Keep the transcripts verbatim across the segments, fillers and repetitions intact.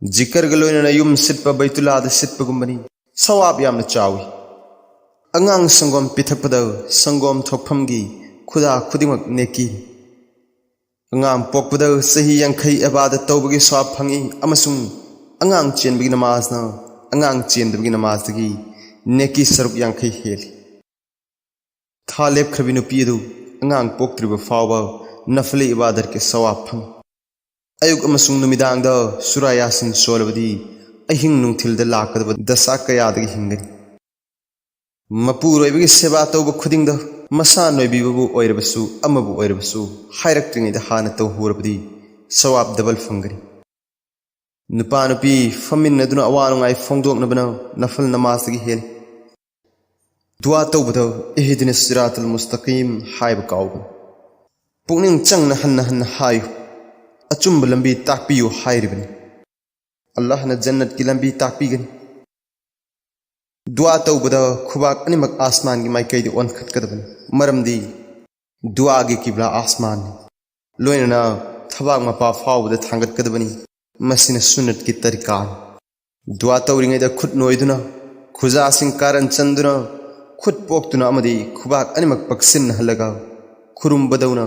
ꯖꯤꯀꯔꯒ ꯂꯣꯏꯅꯅ ꯌꯨꯝ ꯁꯤꯠꯄ ꯕꯩꯇꯨꯂꯥꯗ ꯁꯤꯠꯄꯒꯨꯝꯕꯅꯤ꯫ ꯁꯋꯥꯕ ꯌꯥꯝꯅ ꯆꯥꯎꯏ꯫ ꯑꯉꯥꯡ ꯁꯪꯒꯣꯝ ꯄꯤꯊꯛꯄꯗ ꯁꯪꯒꯣꯝ ꯊꯣꯛꯐꯝꯒꯤ ꯈꯨꯗꯥ ꯈꯨꯗꯤꯡꯃꯛ ꯅꯦꯀꯤ꯫ ꯑꯉꯥꯡ ꯄꯣꯛꯄꯗ ꯆꯍꯤ ꯌꯥꯡꯈꯩ ꯏꯕꯥꯗꯠ ꯇꯧꯕꯒꯤ ꯁꯋꯥꯕ ꯐꯪꯏ, ꯑꯃꯁꯨꯡ ꯑꯉꯥꯡ ꯆꯦꯟꯕꯒꯤ ꯅꯃꯥꯖꯅ ꯑꯉꯥꯡ ꯆꯦꯟꯗꯕꯒꯤ ꯅꯃꯥꯖꯗꯒꯤ ꯅꯦꯀꯤ ꯁꯔꯨꯛ ꯌꯥꯡꯈꯩ ꯍꯦꯜꯂꯤ꯫ ꯊꯥ ꯂꯦꯞꯈ꯭ꯔꯕꯤ ꯅꯨꯄꯤ ꯑꯗꯨ ꯑꯉꯥꯡ ꯄꯣꯛꯇ꯭ꯔꯤꯕ ꯐꯥꯎꯕ ꯅꯐꯂꯤ ꯏꯕꯥꯗꯠꯀꯤ ꯁꯋꯥꯕ ꯐꯪꯏ꯫ ꯑꯌꯨꯛ ꯑꯃꯁꯨꯡ ꯅꯨꯃꯤꯗꯥꯡꯗ ꯁꯨꯔꯥ ꯌꯥꯁꯤꯟ ꯁꯣꯜꯂꯕꯗꯤ ꯑꯍꯤꯡ ꯅꯨꯡꯊꯤꯜꯗ ꯂꯥꯛꯀꯗꯕ ꯗꯁꯥ ꯀꯌꯥꯗꯒꯤ ꯍꯤꯡꯒꯅꯤ꯫ ꯃꯄꯨꯔꯣꯏꯕꯒꯤ ꯁꯦꯕꯥ ꯇꯧꯕ ꯈꯨꯗꯤꯡꯗ, ꯃꯁꯥ ꯅꯣꯏꯕꯤꯕꯕꯨ ꯑꯣꯏꯔꯕꯁꯨ, ꯑꯃꯕꯨ ꯑꯣꯏꯔꯕꯁꯨ, ꯍꯥꯏꯔꯛꯇ꯭ꯔꯤꯉꯩꯗ ꯍꯥꯟꯅ ꯇꯧꯍꯧꯔꯕꯗꯤ ꯁꯋꯥꯕ ꯗꯕꯜ ꯐꯪꯒꯅꯤ꯫ ꯅꯨꯄꯥ ꯅꯨꯄꯤ ꯐꯝꯃꯤꯟꯅꯗꯨꯅ ꯑꯋꯥ ꯅꯨꯡꯉꯥꯏ ꯐꯣꯡꯗꯣꯛꯅꯕꯅ ꯅꯐꯜ ꯅꯃꯥꯖꯇꯒꯤ ꯍꯦꯜꯂꯤ꯫ ꯗꯨꯋꯥ ꯇꯧꯕꯗ "ꯏꯍꯗꯤꯅ ꯁꯤꯔꯥꯇꯜ ꯃꯨꯁꯇꯀꯤꯝ" ꯍꯥꯏꯕ ꯀꯥꯎꯒꯅꯨ꯫ ꯄꯨꯛꯅꯤꯡ ꯆꯪꯅ ꯍꯟꯅ ꯍꯟꯅ ꯍꯥꯏꯌꯨ꯫ "ꯑꯆꯨꯝꯕ ꯂꯝꯕꯤ ꯇꯥꯛꯄꯤꯌꯨ" ꯍꯥꯏꯔꯤꯕꯅꯤ꯫ ꯑꯜꯂꯥꯍꯅ ꯖꯟꯅꯠꯀꯤ ꯂꯝꯕꯤ ꯇꯥꯛꯄꯤꯒꯅꯤ꯫ ꯗꯨꯋꯥ ꯇꯧꯕꯗ ꯈꯨꯕꯥꯛ ꯑꯅꯤꯃꯛ ꯑꯥꯁꯃꯥꯟꯒꯤ ꯃꯥꯏꯀꯩꯗ ꯑꯣꯟꯈꯠꯀꯗꯕꯅꯤ, ꯃꯔꯝꯗꯤ ꯗꯨꯋꯥꯒꯤ ꯀꯤꯕ꯭ꯂꯥ ꯑꯥꯁꯃꯥꯟꯅꯤ꯫ ꯂꯣꯏꯅꯅ ꯊꯕꯥꯛ ꯃꯄꯥ ꯐꯥꯎꯕꯗ ꯊꯥꯡꯒꯠꯀꯗꯕꯅꯤ꯫ ꯃꯁꯤꯅ ꯁꯨꯟꯅꯠꯀꯤ ꯇꯔꯤꯀꯥꯅꯤ꯫ ꯗꯨꯋꯥ ꯇꯧꯔꯤꯉꯩꯗ ꯈꯨꯠ ꯅꯣꯏꯗꯨꯅ, ꯈꯨꯖꯥꯁꯤꯡ ꯀꯥꯔꯟ ꯆꯟꯗꯨꯅ, ꯈꯨꯠ ꯄꯣꯛꯇꯨꯅ ꯑꯃꯗꯤ ꯈꯨꯕꯥꯛ ꯑꯅꯤꯃꯛ ꯄꯛꯁꯤꯟꯅꯍꯜꯂꯒ ꯈꯨꯔꯨꯝꯕꯗꯧꯅ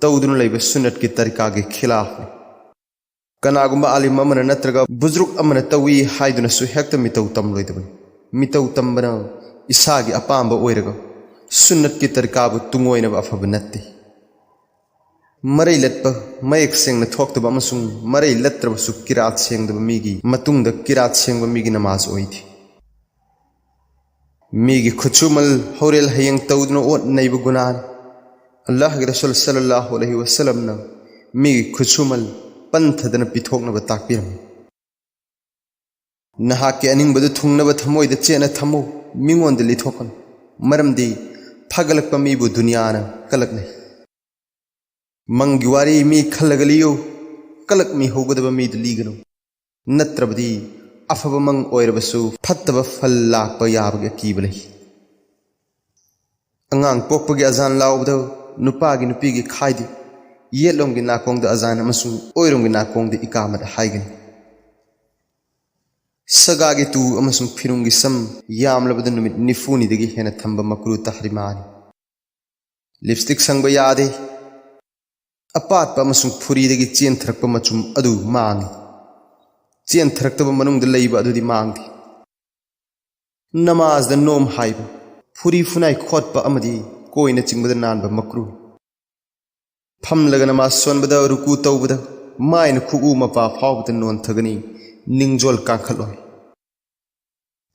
ꯇꯧꯗꯨꯅ ꯂꯩꯕ ꯁꯨꯟꯅꯠꯀꯤ ꯇꯔꯤꯀꯥꯒꯤ ꯈꯤꯂꯥꯐꯅꯤ꯫ ꯀꯅꯥꯒꯨꯝꯕ ꯑꯥꯂꯤꯝ ꯑꯃꯅ ꯅꯠꯇ꯭ꯔꯒ ꯕꯨꯖ꯭ꯔꯨꯛ ꯑꯃꯅ ꯇꯧꯏ ꯍꯥꯏꯗꯨꯅꯁꯨ ꯍꯦꯛꯇ ꯃꯤꯇꯧ ꯇꯝꯂꯣꯏꯗꯕꯅꯤ꯫ ꯃꯤꯇꯧ ꯇꯝꯕꯅ ꯏꯁꯥꯒꯤ ꯑꯄꯥꯝꯕ ꯑꯣꯏꯔꯒ ꯁꯨꯟꯅꯠꯀꯤ ꯇꯔꯤꯀꯥꯕꯨ ꯇꯨꯡꯑꯣꯏꯅꯕ ꯑꯐꯕ ꯅꯠꯇꯦ꯫ ꯃꯔꯩ ꯂꯠꯄ, ꯃꯌꯦꯛ ꯁꯦꯡꯅ ꯊꯣꯛꯇꯕ ꯑꯃꯁꯨꯡ ꯃꯔꯩ ꯂꯠꯇ꯭ꯔꯕꯁꯨ ꯀꯤꯔꯥꯠ ꯁꯦꯡꯗꯕ ꯃꯤꯒꯤ ꯃꯇꯨꯡꯗ ꯀꯤꯔꯥꯠ ꯁꯦꯡꯕ ꯃꯤꯒꯤ ꯅꯃꯥꯖ ꯑꯣꯏꯗꯦ꯫ ꯃꯤꯒꯤ ꯈꯨꯠꯁꯨꯃꯜ ꯍꯧꯔꯦꯜ ꯍꯌꯦꯡ ꯇꯧꯗꯨꯅ ꯑꯣꯠ ꯅꯩꯕ ꯒꯨꯅꯥꯅꯤ꯫ ꯑꯜꯂꯥꯍꯒꯤ ꯔꯁꯨꯜ ꯁꯜꯂꯜꯂꯥꯍꯨ ꯑꯂꯩꯍꯤ ꯋꯁꯜꯂꯝꯅ ꯃꯤꯒꯤ ꯈꯨꯠꯁꯨꯃꯜ ꯄꯟꯊꯗꯅ ꯄꯤꯊꯣꯛꯅꯕ ꯇꯥꯛꯄꯤꯔꯝꯃꯤ꯫ ꯅꯍꯥꯛꯀꯤ ꯑꯅꯤꯡꯕꯗꯨ ꯊꯨꯡꯅꯕ ꯊꯃꯣꯏꯗ ꯆꯦꯠꯅ ꯊꯝꯃꯨ, ꯃꯤꯉꯣꯟꯗ ꯂꯤꯊꯣꯛꯀꯅꯨ, ꯃꯔꯝꯗꯤ ꯐꯒꯠꯂꯛꯄ ꯃꯤꯕꯨ ꯗꯨꯅꯤꯌꯥꯅ ꯀꯂꯛꯅꯩ꯫ ꯃꯪꯒꯤ ꯋꯥꯔꯤ ꯃꯤ ꯈꯜꯂꯒ ꯂꯤꯌꯨ, ꯀꯂꯛ ꯃꯤ ꯍꯧꯒꯗꯕ ꯃꯤꯗ ꯂꯤꯒꯅꯨ, ꯅꯠꯇ꯭ꯔꯕꯗꯤ ꯑꯐꯕ ꯃꯪ ꯑꯣꯏꯔꯕꯁꯨ ꯐꯠꯇꯕ ꯐꯜ ꯂꯥꯛꯄ ꯌꯥꯕꯒꯤ ꯑꯀꯤꯕ ꯂꯩ꯫ ꯑꯉꯥꯡ ꯄꯣꯛꯄꯒꯤ ꯑꯖꯥꯟ ꯂꯥꯎꯕꯗ ꯅꯨꯄꯥꯒꯤ ꯅꯨꯄꯤꯒꯤ ꯈꯥꯏꯗꯦ꯫ ꯌꯦꯠꯂꯣꯝꯒꯤ ꯅꯥꯀꯣꯡꯗ ꯑꯖꯥꯟ ꯑꯃꯁꯨꯡ ꯑꯣꯏꯔꯣꯝꯒꯤ ꯅꯥꯀꯣꯡꯗ ꯏꯀꯥꯃꯠ ꯍꯥꯏꯒꯅꯤ꯫ ꯁꯒꯥꯒꯤ ꯇꯨ ꯑꯃꯁꯨꯡ ꯐꯤꯔꯨꯡꯒꯤ ꯁꯝ ꯌꯥꯝꯂꯕꯗ ꯅꯨꯃꯤꯠ ꯅꯤꯐꯨꯅꯤꯗꯒꯤ ꯍꯦꯟꯅ ꯊꯝꯕ ꯃꯀ꯭ꯔꯨ ꯇꯍꯔꯤꯃꯥꯅꯤ꯫ ꯂꯤꯞꯁꯇꯤꯛ ꯁꯪꯕ ꯌꯥꯗꯦ꯫ ꯑꯄꯥꯠꯄ ꯑꯃꯁꯨꯡ ꯐꯨꯔꯤꯗꯒꯤ ꯆꯦꯟꯊꯔꯛꯄ ꯃꯆꯨꯝ ꯑꯗꯨ ꯃꯥꯡꯏ꯫ ꯆꯦꯟꯊꯔꯛꯇꯕ ꯃꯅꯨꯡꯗ ꯂꯩꯕ ꯑꯗꯨꯗꯤ ꯃꯥꯡꯗꯦ꯫ ꯅꯃꯥꯖꯗ ꯅꯣꯝ ꯍꯥꯏꯕ, ꯐꯨꯔꯤ ꯐꯨꯅꯥꯏ ꯈꯣꯠꯄ ꯑꯃꯗꯤ ꯀꯣꯏꯅꯆꯤꯡꯕꯗ ꯅꯥꯟꯕ ꯃꯀ꯭ꯔꯨ꯫ ꯐꯝꯂꯒ ꯅꯃꯥꯖ ꯁꯣꯟꯕꯗ, ꯔꯨꯀꯨ ꯇꯧꯕꯗ, ꯃꯥꯏꯅ ꯈꯨꯎ ꯃꯄꯥ ꯐꯥꯎꯕꯗ ꯅꯣꯟꯊꯒꯅꯤ, ꯅꯤꯡꯖꯣꯜ ꯀꯥꯡꯈꯠꯂꯣꯏ꯫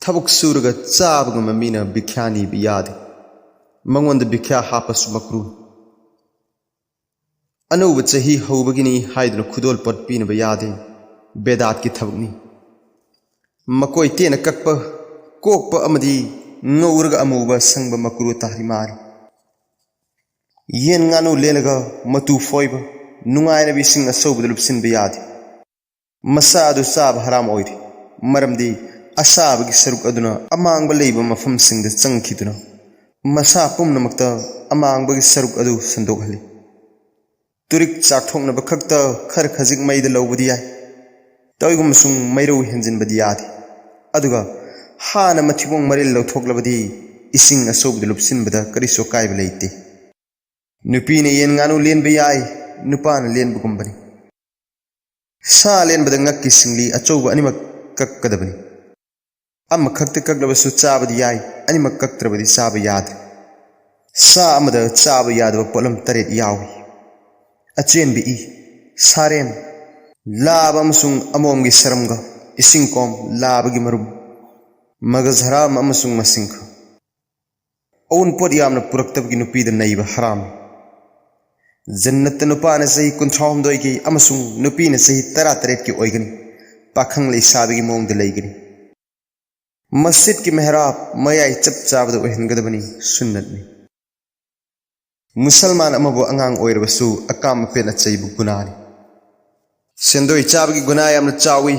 ꯊꯕꯛ ꯁꯨꯔꯒ ꯆꯥꯕ ꯉꯝꯕ ꯃꯤꯅ ꯚꯤꯈ꯭ꯌꯥ ꯅꯤꯕ ꯌꯥꯗꯦ꯫ ꯃꯉꯣꯟꯗ ꯚꯤꯈ꯭ꯌꯥ ꯍꯥꯞꯄꯁꯨ ꯃꯀ꯭ꯔꯨ꯫ ꯑꯅꯧꯕ ꯆꯍꯤ ꯍꯧꯕꯒꯤꯅꯤ ꯍꯥꯏꯗꯨꯅ ꯈꯨꯗꯣꯜꯄꯣꯠ ꯄꯤꯅꯕ ꯌꯥꯗꯦ, ꯕꯦꯗꯥꯠꯀꯤ ꯊꯕꯛꯅꯤ꯫ ꯃꯀꯣꯏ ꯇꯦꯟꯅ ꯀꯛꯄ, ꯀꯣꯛꯄ ꯑꯃꯗꯤ ꯉꯧꯔꯒ ꯑꯃꯨꯕ ꯁꯪꯕ ꯃꯀ꯭ꯔꯨ ꯇꯍꯔꯤꯃꯥꯅꯤ꯫ ꯌꯦꯟ ꯉꯥꯅꯨ ꯂꯦꯜꯂꯒ ꯃꯇꯨ ꯐꯣꯏꯕ, ꯅꯨꯡꯉꯥꯏꯅꯕ ꯏꯁꯤꯡ ꯑꯁꯧꯕꯗ ꯂꯨꯞꯁꯤꯟꯕ ꯌꯥꯗꯦ꯫ ꯃꯁꯥ ꯑꯗꯨ ꯆꯥꯕ ꯍꯔꯥꯝ ꯑꯣꯏꯔꯤ, ꯃꯔꯝꯗꯤ ꯑꯁꯥꯕꯒꯤ ꯁꯔꯨꯛ ꯑꯗꯨꯅ ꯑꯃꯥꯡꯕ ꯂꯩꯕ ꯃꯐꯝꯁꯤꯡꯗ ꯆꯪꯈꯤꯗꯨꯅ ꯃꯁꯥ ꯄꯨꯝꯅꯃꯛꯇ ꯑꯃꯥꯡꯕꯒꯤ ꯁꯔꯨꯛ ꯑꯗꯨ ꯁꯟꯗꯣꯛꯍꯜꯂꯤ꯫ ꯇꯨꯔꯤꯛ ꯆꯥꯛꯊꯣꯛꯅꯕ ꯈꯛꯇ ꯈꯔ ꯈꯖꯤꯛ ꯃꯩꯗ ꯂꯧꯕꯗꯤ ꯌꯥꯏ꯫ ꯇꯧꯏꯒꯨꯝꯕꯁꯨꯡ ꯃꯩꯔꯧ ꯍꯦꯟꯖꯤꯟꯕꯗꯤ ꯌꯥꯗꯦ꯫ ꯑꯗꯨꯒ ꯍꯥꯟꯅ ꯃꯊꯤꯕꯣꯡ ꯃꯔꯤꯜ ꯂꯧꯊꯣꯛꯂꯕꯗꯤ ꯏꯁꯤꯡ ꯑꯁꯧꯕꯗ ꯂꯨꯞꯁꯤꯟꯕꯗ ꯀꯔꯤꯁꯨ ꯑꯀꯥꯏꯕ ꯂꯩꯇꯦ꯫ ꯅꯨꯄꯤꯅ ꯌꯦꯟ ꯉꯥꯅꯨ ꯂꯦꯟꯕ ꯌꯥꯏ, ꯅꯨꯄꯥꯅ ꯂꯦꯟꯕꯒꯨꯝꯕꯅꯤ꯫ ꯁꯥ ꯂꯦꯟꯕꯗ ꯉꯛꯀꯤ ꯁꯤꯡꯂꯤ ꯑꯆꯧꯕ ꯑꯅꯤꯃꯛ ꯀꯛꯀꯗꯕꯅꯤ꯫ ꯑꯃꯈꯛꯇ ꯀꯛꯂꯕꯁꯨ ꯆꯥꯕꯗꯤ ꯌꯥꯏ, ꯑꯅꯤꯃꯛ ꯀꯛꯇ꯭ꯔꯕꯗꯤ ꯆꯥꯕ ꯌꯥꯗꯦ꯫ ꯁꯥ ꯑꯃꯗ ꯆꯥꯕ ꯌꯥꯗꯕ ꯄꯣꯠꯂꯝ ꯇꯔꯦꯠ ꯌꯥꯎꯏ: ꯑꯆꯦꯟꯕꯤ ꯏ, ꯁꯥꯔꯦꯝ, ꯂꯥꯕ ꯑꯃꯁꯨꯡ ꯑꯃꯣꯝꯒꯤ ꯁꯔꯝꯒ, ꯏꯁꯤꯡ ꯀꯣꯝ, ꯂꯥꯕꯒꯤ ꯃꯔꯨꯝ, ꯃꯒꯖ ꯍꯔꯥꯝ ꯑꯃꯁꯨꯡ ꯃꯁꯤꯡꯈ꯫ ꯑꯎꯟꯄꯣꯠ ꯌꯥꯝꯅ ꯄꯨꯔꯛꯇꯕꯒꯤ ꯅꯨꯄꯤꯗ ꯅꯩꯕ ꯍꯔꯥꯝ꯫ ꯖꯟꯅꯠꯇ ꯅꯨꯄꯥꯅ ꯆꯍꯤ ꯀꯨꯟꯊ꯭ꯔꯥꯍꯨꯝꯗꯣꯏꯒꯤ ꯑꯃꯁꯨꯡ ꯅꯨꯄꯤꯅ ꯆꯍꯤ ꯇꯔꯥꯇꯔꯦꯠꯀꯤ ꯑꯣꯏꯒꯅꯤ꯫ ꯄꯥꯈꯪ ꯂꯩꯁꯥꯕꯤꯒꯤ ꯃꯑꯣꯡꯗ ꯂꯩꯒꯅꯤ꯫ ꯃꯁꯖꯤꯗꯀꯤ ꯃꯦꯍꯔꯥꯕ ꯃꯌꯥꯏ ꯆꯞ ꯆꯥꯕꯗ ꯑꯣꯏꯍꯟꯒꯗꯕꯅꯤ, ꯁꯨꯟꯅꯠꯅꯤ꯫ ꯃꯨꯁꯜꯃꯥꯟ ꯑꯃꯕꯨ ꯑꯉꯥꯡ ꯑꯣꯏꯔꯕꯁꯨ ꯑꯀꯥꯝ ꯑꯄꯦꯟ ꯑꯆꯩꯕ ꯒꯨꯅꯥꯅꯤ꯫ ꯁꯦꯟꯗꯣꯏ ꯆꯥꯕꯒꯤ ꯒꯨꯅꯥ ꯌꯥꯝꯅ ꯆꯥꯎꯏ꯫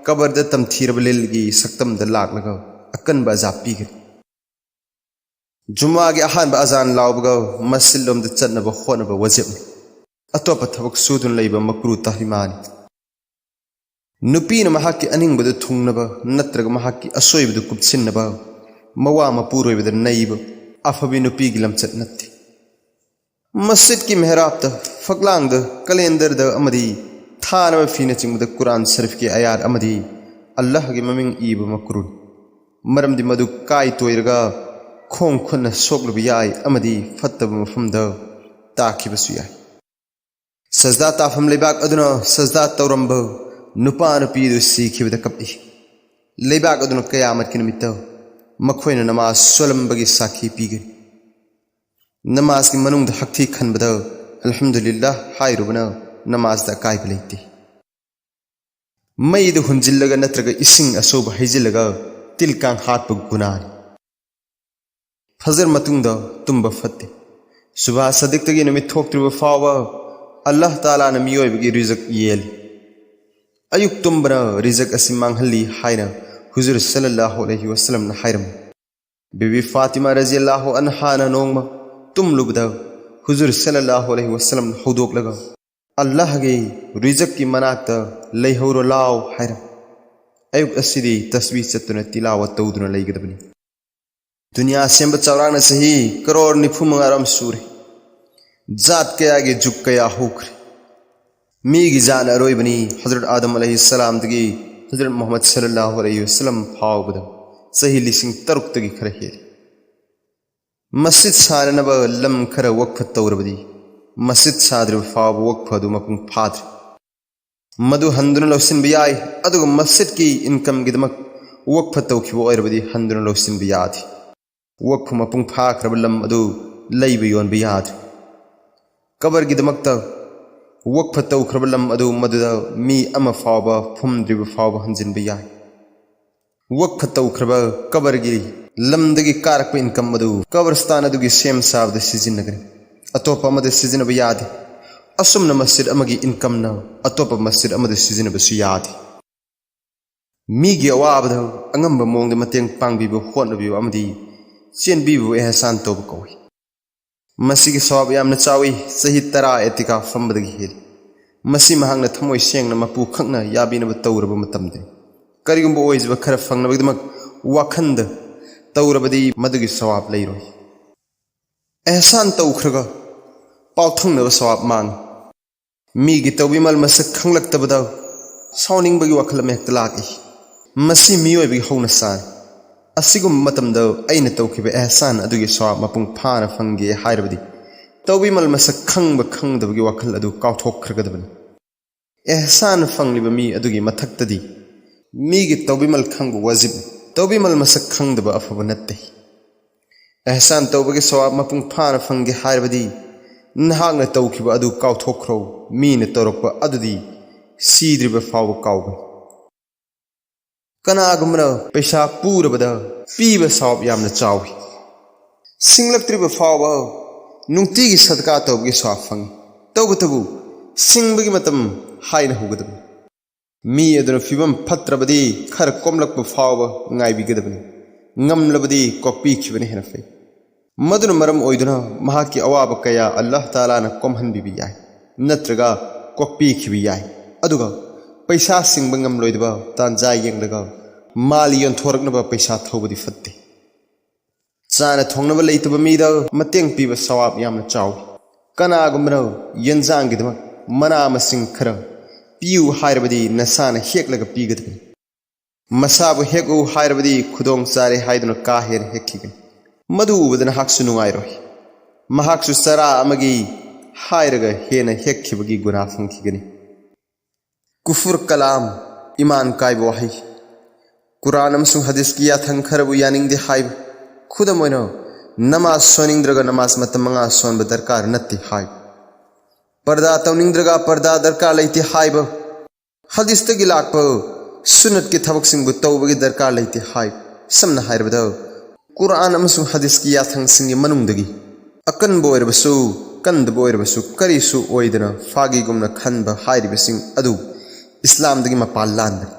ꯀꯕꯔꯗ ꯇꯝꯊꯤꯔꯕ ꯂꯤꯜꯒꯤ ꯁꯛꯇꯝꯗ ꯂꯥꯛꯂꯒ ꯑꯀꯟꯕ ꯑꯖꯥꯕ ꯄꯤꯒꯅꯤ꯫ ꯖꯨꯃꯥꯒꯤ ꯑꯍꯥꯟꯕ ꯑꯖꯥꯟ ꯂꯥꯎꯕꯒ ꯃꯁꯖꯤꯗꯂꯣꯝꯗ ꯆꯠꯅꯕ ꯍꯣꯠꯅꯕ ꯋꯥꯖꯤꯕꯅꯤ꯫ ꯑꯇꯣꯞꯄ ꯊꯕꯛ ꯁꯨꯗꯨꯅ ꯂꯩꯕ ꯃꯀ꯭ꯔꯨ ꯇꯍꯔꯤꯃꯥꯅꯤ꯫ ꯅꯨꯄꯤꯅ ꯃꯍꯥꯛꯀꯤ ꯑꯅꯤꯡꯕꯗꯨ ꯊꯨꯡꯅꯕ ꯅꯠꯇ꯭ꯔꯒ ꯃꯍꯥꯛꯀꯤ ꯑꯁꯣꯏꯕꯗꯨ ꯀꯨꯞꯁꯤꯟꯅꯕ ꯃꯋꯥ ꯃꯄꯨꯔꯣꯏꯕꯗ ꯅꯩꯕ ꯑꯐꯕꯤ ꯅꯨꯄꯤꯒꯤ ꯂꯝꯆꯠ ꯅꯠꯇꯦ꯫ ꯃꯁꯖꯤꯗꯀꯤ ꯃꯦꯍꯔꯥꯕꯇ, ꯐꯛꯂꯥꯡꯗ, ꯀꯦꯂꯦꯟꯗꯔꯗ ꯑꯃꯗꯤ ꯊꯥꯅꯕ ꯐꯤꯅꯆꯤꯡꯕꯗ ꯀꯨꯔꯥꯟ ꯁꯔꯤꯐꯀꯤ ꯑꯥꯌꯥꯠ ꯑꯃꯗꯤ ꯑꯜꯂꯥꯍꯒꯤ ꯃꯃꯤꯡ ꯏꯕ ꯃꯀ꯭ꯔꯨꯅꯤ꯫ ꯃꯔꯝꯗꯤ ꯃꯗꯨ ꯀꯥꯏ ꯇꯣꯏꯔꯒ ꯈꯣꯡ ꯈꯨꯠꯅ ꯁꯣꯛꯂꯨꯕ ꯌꯥꯏ ꯑꯃꯗꯤ ꯐꯠꯇꯕ ꯃꯐꯝꯗ ꯇꯥꯈꯤꯕꯁꯨ ꯌꯥꯏ꯫ ꯁꯖꯗꯥ ꯇꯥꯐꯝ ꯂꯩꯕꯥꯛ ꯑꯗꯨꯅ ꯁꯖꯗꯥ ꯇꯧꯔꯝꯕ ꯅꯨꯄꯥ ꯅꯨꯄꯤꯗꯨ ꯁꯤꯈꯤꯕꯗ ꯀꯞꯂꯤ꯫ ꯂꯩꯕꯥꯛ ꯑꯗꯨꯅ ꯀꯌꯥꯃꯠꯀꯤ ꯅꯨꯃꯤꯠꯇ ꯃꯈꯣꯏꯅ ꯅꯃꯥꯖ ꯁꯣꯜꯂꯝꯕꯒꯤ ꯁꯥꯈꯤ ꯄꯤꯒꯅꯤ꯫ ꯅꯃꯥꯖꯀꯤ ꯃꯅꯨꯡꯗ ꯍꯛꯊꯤ ꯈꯟꯕꯗ "ꯑꯜꯍꯝꯗꯨꯂꯤꯜꯂꯥꯍ" ꯍꯥꯏꯔꯨꯕꯅ ꯅꯃꯥꯖꯗ ꯑꯀꯥꯏꯕ ꯂꯩꯇꯦ꯫ ꯃꯩꯗ ꯍꯨꯟꯖꯤꯜꯂꯒ ꯅꯠꯇ꯭ꯔꯒ ꯏꯁꯤꯡ ꯑꯁꯧꯕ ꯍꯩꯖꯤꯜꯂꯒ ꯇꯤꯜ ꯀꯥꯡ ꯍꯥꯠꯄ ꯒꯨꯅꯥꯅꯤ꯫ ꯐꯖꯔ ꯃꯇꯨꯡꯗ ꯇꯨꯝꯕ ꯐꯠꯇꯦ꯫ ꯁꯨꯕꯥ ꯁꯗꯤꯛꯇꯒꯤ ꯅꯨꯃꯤꯠ ꯊꯣꯛꯇ꯭ꯔꯤꯕ ꯐꯥꯎꯕ ꯑꯜꯂꯥꯍ ꯇꯥꯂꯥꯅ ꯃꯤꯑꯣꯏꯕꯒꯤ ꯔꯤꯖꯛ ꯌꯦꯜꯂꯤ꯫ ꯑꯌꯨꯛ ꯇꯨꯝꯕꯅ ꯔꯤꯖꯛ ꯑꯁꯤ ꯃꯥꯡꯍꯜꯂꯤ ꯍꯥꯏꯅ ꯍꯨꯖꯨꯔ ꯁꯜꯂꯜꯂꯥꯍꯨ ꯑꯂꯩꯍꯤ ꯋꯁꯜꯂꯝꯅ ꯍꯥꯏꯔꯝꯃꯤ꯫ ꯕꯤꯕꯤ ꯐꯥꯇꯤꯃꯥ ꯔꯖꯤꯌꯜꯂꯥꯍꯨ ꯑꯟꯍꯥꯅ ꯅꯣꯡꯃ ꯇꯨꯝꯂꯨꯕꯗ ꯍꯨꯖꯨꯔ ꯁꯜꯂꯜꯂꯥꯍꯨ ꯑꯂꯩꯍꯤ ꯋꯁꯜꯂꯝꯅ ꯍꯧꯗꯣꯛꯂꯒ "ꯑꯜꯂꯥꯍꯒꯤ ꯔꯤꯖꯛꯀꯤ ꯃꯅꯥꯛꯇ ꯂꯩꯍꯧꯔꯣ ꯂꯥꯎ" ꯍꯥꯏꯔꯝꯃꯤ꯫ ꯑꯌꯨꯛ ꯑꯁꯤꯗꯤ ꯇꯁꯕꯤ ꯆꯠꯇꯨꯅ ꯇꯤꯂꯥꯋꯠ ꯇꯧꯗꯨꯅ ꯂꯩꯒꯗꯕꯅꯤ꯫ ꯗꯨꯅꯤꯌꯥ ꯁꯦꯝꯕ ꯆꯥꯎꯔꯥꯛꯅ ꯆꯍꯤ ꯀꯔꯣꯔ ꯅꯤꯐꯨ ꯃꯉꯥꯔꯣꯝ ꯁꯨꯔꯦ꯫ ꯖꯥꯠ ꯀꯌꯥꯒꯤ ꯖꯨꯛ ꯀꯌꯥ ꯍꯧꯈ꯭ꯔꯦ꯫ ꯃꯤꯒꯤ ꯖꯥꯠꯅ ꯑꯔꯣꯏꯕꯅꯤ꯫ ꯍꯖꯔꯠ ꯑꯥꯗꯝ ꯑꯂꯩꯍꯤ ꯁꯂꯥꯝꯗꯒꯤ ꯍꯖꯔꯠ ꯃꯨꯍꯝꯃꯗ ꯁꯜꯂꯜꯂꯥꯍꯨ ꯑꯂꯩꯍꯤ ꯋꯁꯜꯂꯝ ꯐꯥꯎꯕꯗ ꯆꯍꯤ ꯂꯤꯁꯤꯡ ꯇꯔꯨꯛꯇꯒꯤ ꯈꯔ ꯍꯦꯜꯂꯤ꯫ ꯃꯁꯖꯤꯗ ꯁꯥꯅꯅꯕ ꯂꯝ ꯈꯔ ꯋꯛꯐ ꯇꯧꯔꯕꯗꯤ ꯃꯁꯖꯤꯗ ꯁꯥꯗ꯭ꯔꯤꯕ ꯐꯥꯎꯕ ꯋꯛꯐ ꯑꯗꯨ ꯃꯄꯨꯡ ꯐꯥꯗ꯭ꯔꯤ꯫ ꯃꯗꯨ ꯍꯟꯗꯨꯅ ꯂꯧꯁꯤꯟꯕ ꯌꯥꯏ, ꯑꯗꯨꯒ ꯃꯁꯖꯤꯗꯀꯤ ꯏꯟꯀꯝꯒꯤꯗꯃꯛ ꯋꯛꯐ ꯇꯧꯈꯤꯕ ꯑꯣꯏꯔꯕꯗꯤ ꯍꯟꯗꯨꯅ ꯂꯧꯁꯤꯟꯕ ꯌꯥꯗꯦ꯫ ꯋꯛꯐ ꯃꯄꯨꯡ ꯐꯥꯈ꯭ꯔꯕ ꯂꯝ ꯑꯗꯨ ꯂꯩꯕ ꯌꯣꯟꯕ ꯌꯥꯗ꯭ꯔꯤ꯫ ꯀꯕꯔꯒꯤꯗꯃꯛꯇ ꯋꯛꯐ ꯇꯧꯈ꯭ꯔꯕ ꯂꯝ ꯑꯗꯨ ꯃꯗꯨꯗ ꯃꯤ ꯑꯃ ꯐꯥꯎꯕ ꯐꯨꯝꯗ꯭ꯔꯤꯕ ꯐꯥꯎꯕ ꯍꯟꯖꯤꯟꯕ ꯌꯥꯏ꯫ ꯋꯛꯐ ꯇꯧꯈ꯭ꯔꯕ ꯀꯕꯔꯒꯤ ꯂꯝꯗꯒꯤ ꯀꯥꯔꯛꯄ ꯏꯟꯀꯝ ꯑꯗꯨ ꯀꯕꯔꯁꯇꯥꯟ ꯑꯗꯨꯒꯤ ꯁꯦꯝ ꯁꯥꯕꯗ ꯁꯤꯖꯤꯟꯅꯒꯅꯤ꯫ ꯑꯇꯣꯞꯄ ꯑꯃꯗ ꯁꯤꯖꯤꯟꯅꯕ ꯌꯥꯗꯦ꯫ ꯑꯁꯨꯝꯅ ꯃꯁꯖꯤꯗ ꯑꯃꯒꯤ ꯏꯟꯀꯝꯅ ꯑꯇꯣꯞꯄ ꯃꯁꯖꯤꯗ ꯑꯃꯗ ꯁꯤꯖꯤꯟꯅꯕꯁꯨ ꯌꯥꯗꯦ꯫ ꯃꯤꯒꯤ ꯑꯋꯥꯕꯗ ꯑꯉꯝꯕ ꯃꯑꯣꯡꯗ ꯃꯇꯦꯡ ꯄꯥꯡꯕꯤꯕ, ꯍꯣꯠꯅꯕꯤꯕ ꯑꯃꯗꯤ ꯆꯦꯟꯕꯤꯕꯕꯨ ꯑꯦꯍꯁꯥꯟ ꯇꯧꯕ ꯀꯧꯏ꯫ ꯃꯁꯤꯒꯤ ꯁꯋꯥꯕ ꯌꯥꯝꯅ ꯆꯥꯎꯏ, ꯆꯍꯤ ꯇꯔꯥ ꯑꯦꯇꯤꯀꯥꯐ ꯐꯝꯕꯗꯒꯤ ꯍꯦꯜꯂꯤ꯫ ꯃꯁꯤ ꯃꯍꯥꯛꯅ ꯊꯃꯣꯏ ꯁꯦꯡꯅ ꯃꯄꯨ ꯈꯛꯅ ꯌꯥꯕꯤꯅꯕ ꯇꯧꯔꯕ ꯃꯇꯝꯗꯅꯤ꯫ ꯀꯔꯤꯒꯨꯝꯕ ꯑꯣꯏꯖꯕ ꯈꯔ ꯐꯪꯅꯕꯒꯤꯗꯃꯛ ꯋꯥꯈꯟꯗ ꯇꯧꯔꯕꯗꯤ ꯃꯗꯨꯒꯤ ꯁꯋꯥꯕ ꯂꯩꯔꯣꯏ꯫ ꯑꯦꯍꯁꯥꯟ ꯇꯧꯈ꯭ꯔꯒ ꯄꯥꯎꯊꯪꯅꯕ ꯁꯋꯥꯕ ꯃꯥꯡꯏ꯫ ꯃꯤꯒꯤ ꯇꯧꯕꯤꯃꯜ ꯃꯁꯛ ꯈꯪꯂꯛꯇꯕꯗ ꯁꯥꯎꯅꯤꯡꯕꯒꯤ ꯋꯥꯈꯜ ꯑꯃ ꯍꯦꯛꯇ ꯂꯥꯛꯏ꯫ ꯃꯁꯤ ꯃꯤꯑꯣꯏꯕꯒꯤ ꯍꯧꯅꯁꯥꯅꯤ꯫ ꯑꯁꯤꯒꯨꯝꯕ ꯃꯇꯝꯗ ꯑꯩꯅ ꯇꯧꯈꯤꯕ ꯑꯦꯍꯁꯥꯟ ꯑꯗꯨꯒꯤ ꯁꯋꯥꯕ ꯃꯄꯨꯡ ꯐꯥꯅ ꯐꯪꯒꯦ ꯍꯥꯏꯔꯕꯗꯤ ꯇꯧꯕꯤꯃꯜ ꯃꯁꯛ ꯈꯪꯕ ꯈꯪꯗꯕꯒꯤ ꯋꯥꯈꯜ ꯑꯗꯨ ꯀꯥꯎꯊꯣꯛꯈ꯭ꯔꯒꯗꯕꯅꯤ꯫ ꯑꯦꯍꯁꯥꯟ ꯐꯪꯂꯤꯕ ꯃꯤ ꯑꯗꯨꯒꯤ ꯃꯊꯛꯇꯗꯤ ꯃꯤꯒꯤ ꯇꯧꯕꯤꯃꯜ ꯈꯪꯕ ꯋꯥꯖꯤꯕ, ꯇꯧꯕꯤꯃꯜ ꯃꯁꯛ ꯈꯪꯗꯕ ꯑꯐꯕ ꯅꯠꯇꯦ꯫ ꯑꯦꯍꯁꯥꯟ ꯇꯧꯕꯒꯤ ꯁꯋꯥꯕ ꯃꯄꯨꯡ ꯐꯥꯅ ꯐꯪꯒꯦ ꯍꯥꯏꯔꯕꯗꯤ ꯅꯍꯥꯛꯅ ꯇꯧꯈꯤꯕ ꯑꯗꯨ ꯀꯥꯎꯊꯣꯛꯈ꯭ꯔꯣ꯫ ꯃꯤꯅ ꯇꯧꯔꯛꯄ ꯑꯗꯨꯗꯤ ꯁꯤꯗ꯭ꯔꯤꯕ ꯐꯥꯎꯕ ꯀꯥꯎꯒꯅꯤ꯫ ꯀꯅꯥꯒꯨꯝꯕꯅ ꯄꯩꯁꯥ ꯄꯨꯔꯕꯗ ꯄꯤꯕ ꯁꯋꯥꯕ ꯌꯥꯝꯅ ꯆꯥꯎꯏ꯫ ꯁꯤꯡꯂꯛꯇ꯭ꯔꯤꯕ ꯐꯥꯎꯕ ꯅꯨꯡꯇꯤꯒꯤ ꯁꯗꯀꯥ ꯇꯧꯕꯒꯤ ꯁꯋꯥꯕ ꯐꯪꯏ꯫ ꯇꯧꯕꯇꯕꯨ ꯁꯤꯡꯕꯒꯤ ꯃꯇꯝ ꯍꯥꯏꯅ ꯍꯧꯒꯗꯕꯅꯤ꯫ ꯃꯤ ꯑꯗꯨꯅ ꯐꯤꯕꯝ ꯐꯠꯇ꯭ꯔꯕꯗꯤ ꯈꯔ ꯀꯣꯝꯂꯛꯄ ꯐꯥꯎꯕ ꯉꯥꯏꯕꯤꯒꯗꯕꯅꯤ꯫ ꯉꯝꯂꯕꯗꯤ ꯀꯣꯛꯄꯤꯈꯤꯕꯅ ꯍꯦꯟꯅ ꯐꯩ꯫ ꯃꯗꯨꯅ ꯃꯔꯝ ꯑꯣꯏꯗꯨꯅ ꯃꯍꯥꯛꯀꯤ ꯑꯋꯥꯕ ꯀꯌꯥ ꯑꯜꯂꯥꯍ ꯇꯥꯂꯥꯅ ꯀꯣꯝꯍꯟꯕꯤꯕ ꯌꯥꯏ, ꯅꯠꯇ꯭ꯔꯒ ꯀꯣꯛꯄꯤꯈꯤꯕ ꯌꯥꯏ꯫ ꯑꯗꯨꯒ ꯄꯩꯁꯥ ꯁꯤꯡꯕ ꯉꯝꯂꯣꯏꯗꯕ ꯇꯥꯟꯖꯥ ꯌꯦꯡꯂꯒ ꯃꯥꯜ ꯌꯣꯟꯊꯣꯔꯛꯅꯕ ꯄꯩꯁꯥ ꯊꯧꯕꯗꯤ ꯐꯠꯇꯦ꯫ ꯆꯥꯅ ꯊꯣꯡꯅꯕ ꯂꯩꯇꯕ ꯃꯤꯗ ꯃꯇꯦꯡ ꯄꯤꯕ ꯁꯋꯥꯕ ꯌꯥꯝꯅ ꯆꯥꯎꯏ꯫ ꯀꯅꯥꯒꯨꯝꯕꯅ ꯌꯦꯟꯖꯥꯡꯒꯤꯗꯃꯛ ꯃꯅꯥ ꯃꯁꯤꯡ ꯈꯔ ꯄꯤꯌꯨ ꯍꯥꯏꯔꯕꯗꯤ ꯅꯁꯥꯅ ꯍꯦꯛꯂꯒ ꯄꯤꯒꯗꯕꯅꯤ꯫ ꯃꯁꯥꯕꯨ ꯍꯦꯛꯎ ꯍꯥꯏꯔꯕꯗꯤ ꯈꯨꯗꯣꯡ ꯆꯥꯔꯦ ꯍꯥꯏꯗꯨꯅ ꯀꯥ ꯍꯦꯟꯅ ꯍꯦꯛꯈꯤꯒꯅꯤ꯫ ꯃꯗꯨ ꯎꯕꯗ ꯅꯍꯥꯛꯁꯨ ꯅꯨꯡꯉꯥꯏꯔꯣꯏ꯫ ꯃꯍꯥꯛꯁꯨ ꯆꯔꯥ ꯑꯃꯒꯤ ꯍꯥꯏꯔꯒ ꯍꯦꯟꯅ ꯍꯦꯛꯈꯤꯕꯒꯤ ꯒꯨꯅꯥ ꯐꯪꯈꯤꯒꯅꯤ꯫ ꯀꯨꯐꯨꯔ ꯀꯂꯥꯝ, ꯏꯃꯥꯟ ꯀꯥꯏꯕ ꯋꯥꯍꯩ꯫ ꯀꯨꯔꯥꯟ ꯑꯃꯁꯨꯡ ꯍꯗꯤꯁꯀꯤ ꯌꯥꯊꯪ ꯈꯔꯕꯨ ꯌꯥꯅꯤꯡꯗꯦ ꯍꯥꯏꯕ꯫ ꯈꯨꯗꯝ ꯑꯣꯏꯅ, ꯅꯃꯥꯖ ꯁꯣꯟꯅꯤꯡꯗ꯭ꯔꯒ ꯅꯃꯥꯖ ꯃꯇꯝ ꯃꯉꯥ ꯁꯣꯟꯕ ꯗꯔꯀꯥꯔ ꯅꯠꯇꯦ ꯍꯥꯏꯕ꯫ ꯄꯔꯗꯥ ꯇꯧꯅꯤꯡꯗ꯭ꯔꯒ ꯄꯔꯗꯥ ꯗꯔꯀꯥꯔ ꯂꯩꯇꯦ ꯍꯥꯏꯕ꯫ ꯍꯗꯤꯁꯇꯒꯤ ꯂꯥꯛꯄ ꯁꯨꯟꯅꯠꯀꯤ ꯊꯕꯛꯁꯤꯡꯕꯨ ꯇꯧꯕꯒꯤ ꯗꯔꯀꯥꯔ ꯂꯩꯇꯦ ꯍꯥꯏꯕ꯫ ꯁꯝꯅ ꯍꯥꯏꯔꯕꯗ, ꯀꯨꯔꯥꯟ ꯑꯃꯁꯨꯡ ꯍꯗꯤꯁꯀꯤ ꯌꯥꯊꯪꯁꯤꯡꯒꯤ ꯃꯅꯨꯡꯗꯒꯤ ꯑꯀꯟꯕ ꯑꯣꯏꯔꯕꯁꯨ, ꯀꯟꯗꯕ ꯑꯣꯏꯔꯕꯁꯨ, ꯀꯔꯤꯁꯨ ꯑꯣꯏꯗꯅ ꯐꯥꯒꯤꯒꯨꯝꯅ ꯈꯟꯕ ꯍꯥꯏꯔꯤꯕꯁꯤꯡ ꯑꯗꯨ ꯏꯁꯂꯥꯝꯗꯒꯤ ꯃꯄꯥꯟ ꯂꯥꯟꯕꯅꯤ꯫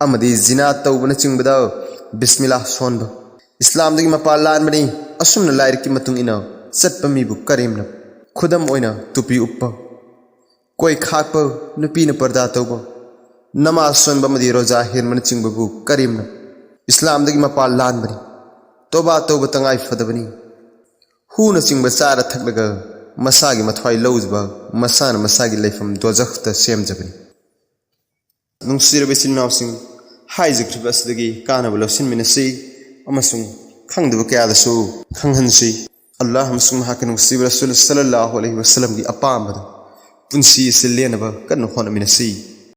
ꯑꯃꯗꯤ ꯖꯤꯅꯥ ꯇꯧꯕꯅꯆꯤꯡꯕꯗ ꯕꯤꯁꯃꯤꯜꯂꯥꯍ ꯁꯣꯟꯕ ꯏꯁꯂꯥꯝꯗꯒꯤ ꯃꯄꯥꯟ ꯂꯥꯟꯕꯅꯤ꯫ ꯑꯁꯨꯝꯅ ꯂꯥꯏꯔꯤꯛꯀꯤ ꯃꯇꯨꯡ ꯏꯟꯅ ꯆꯠꯄ ꯃꯤꯕꯨ ꯀꯔꯦꯝꯅꯕ꯫ ꯈꯨꯗꯝ ꯑꯣꯏꯅ, ꯇꯨꯄꯤ ꯎꯞꯄ, ꯀꯣꯏ ꯈꯥꯛꯄ, ꯅꯨꯄꯤꯅ ꯄꯔꯗꯥ ꯇꯧꯕ, ꯅꯃꯥꯖ ꯁꯣꯟꯕ ꯑꯃꯗꯤ ꯔꯣꯖꯥ ꯍꯦꯟꯕꯅꯆꯤꯡꯕꯕꯨ ꯀꯔꯤꯝꯅ ꯏꯁꯂꯥꯝꯗꯒꯤ ꯃꯄꯥꯟ ꯂꯥꯟꯕꯅꯤ꯫ ꯇꯣꯕꯥ ꯇꯧꯕ ꯇꯉꯥꯏ ꯐꯗꯕꯅꯤ꯫ ꯍꯨꯅꯆꯤꯡꯕ ꯆꯥꯔ ꯊꯛꯂꯒ ꯃꯁꯥꯒꯤ ꯃꯊ꯭ꯋꯥꯏ ꯂꯧꯖꯕ, ꯃꯁꯥꯅ ꯃꯁꯥꯒꯤ ꯂꯩꯐꯝ ꯗꯣꯖꯈꯇ ꯁꯦꯝꯖꯕꯅꯤ꯫ ꯅꯨꯡꯁꯤꯔꯕ ꯏꯆꯤꯟ ꯏꯅꯥꯎꯁꯤꯡ, ꯍꯥꯏꯖꯈ꯭ꯔꯤꯕ ꯑꯁꯤꯗꯒꯤ ꯀꯥꯟꯅꯕ ꯂꯧꯁꯤꯟꯃꯤꯟꯅꯁꯤ ꯑꯃꯁꯨꯡ ꯈꯪꯗꯕ ꯀꯌꯥꯗꯁꯨ ꯈꯪꯍꯟꯁꯤ꯫ ꯑꯜꯂꯥꯍ ꯑꯃꯁꯨꯡ ꯃꯍꯥꯛꯀꯤ ꯅꯨꯡꯁꯤꯕ ꯔꯁꯨꯜ ꯁꯜꯂꯜꯂꯥꯍꯨ ꯑꯂꯩꯍꯤ ꯋꯁꯜꯂꯝꯒꯤ ꯑꯄꯥꯝꯕꯗ ꯄꯨꯟꯁꯤ ꯑꯁꯤ ꯂꯦꯟꯅꯕ ꯀꯟꯅ ꯍꯣꯠꯅꯃꯤꯟꯅꯁꯤ꯫